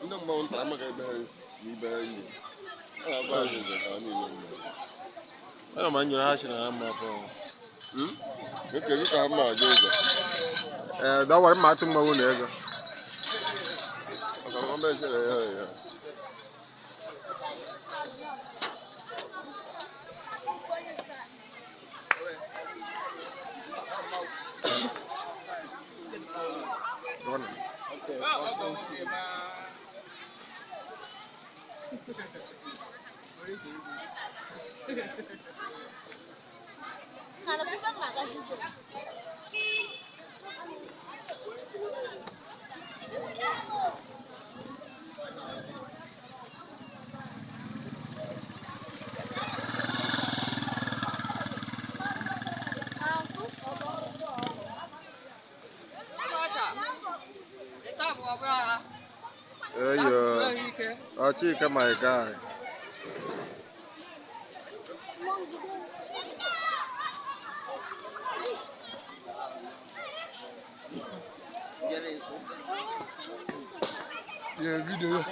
Ndị mmanwụ ntara amaghị ebe ha si n'ibe ha yi. A na-agba anyị ụzọ ka ha niile mma. Ana m anyere ha sị na ha mma pụọ. Nke gị ka ha mma aja ụzọ. Ee, dọwara mma atụ mmanwụ na ego. Maka na ọma echere ya ya. Eyo, ọ Chika my guy. Yeah, video.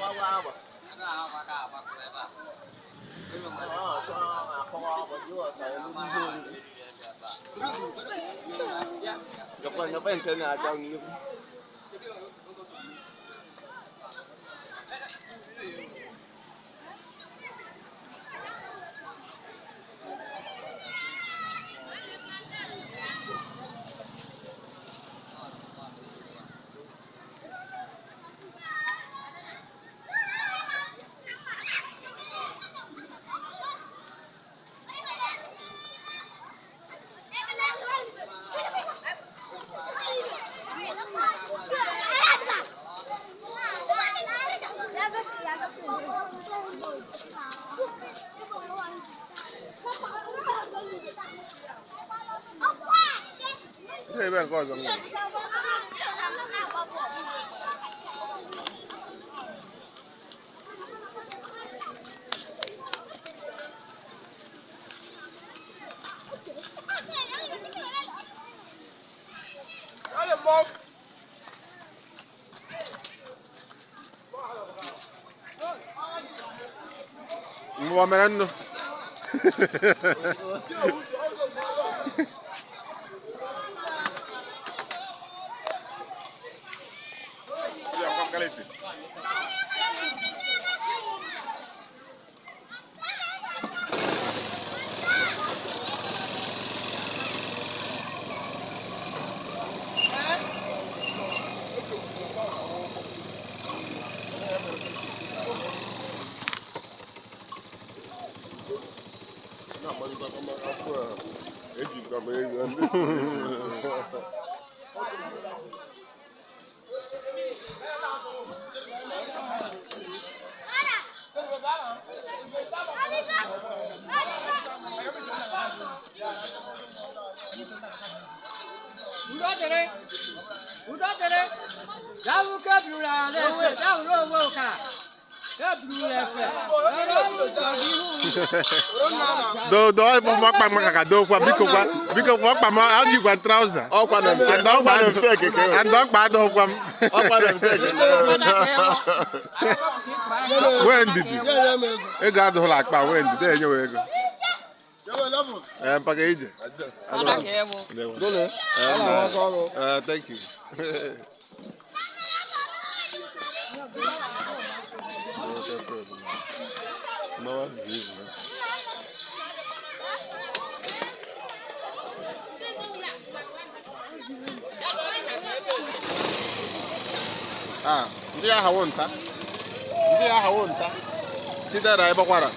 Ndị ebe nke ọzọ nwere. Mgbe mere nnu. Ejikwa m ego ndị si Do do ịbụ m ọkpa m ka dokwa biko kwa biko kwa ọkpa m ajikwa trauza. Ọkwa na mfe And ọkpa ọkwa na mfe keke. And ọkpa adọghịkwa m. Ọkwa na mfe keke. Nwee ndidi. Ego adịghịla akpa nwee ndidi enyewe ego. Ee, mpaka ije. Dole. Thank you. Ah, ndị agha wụ nta. Ndị agha wụ nta. Tidara ịgbakwara.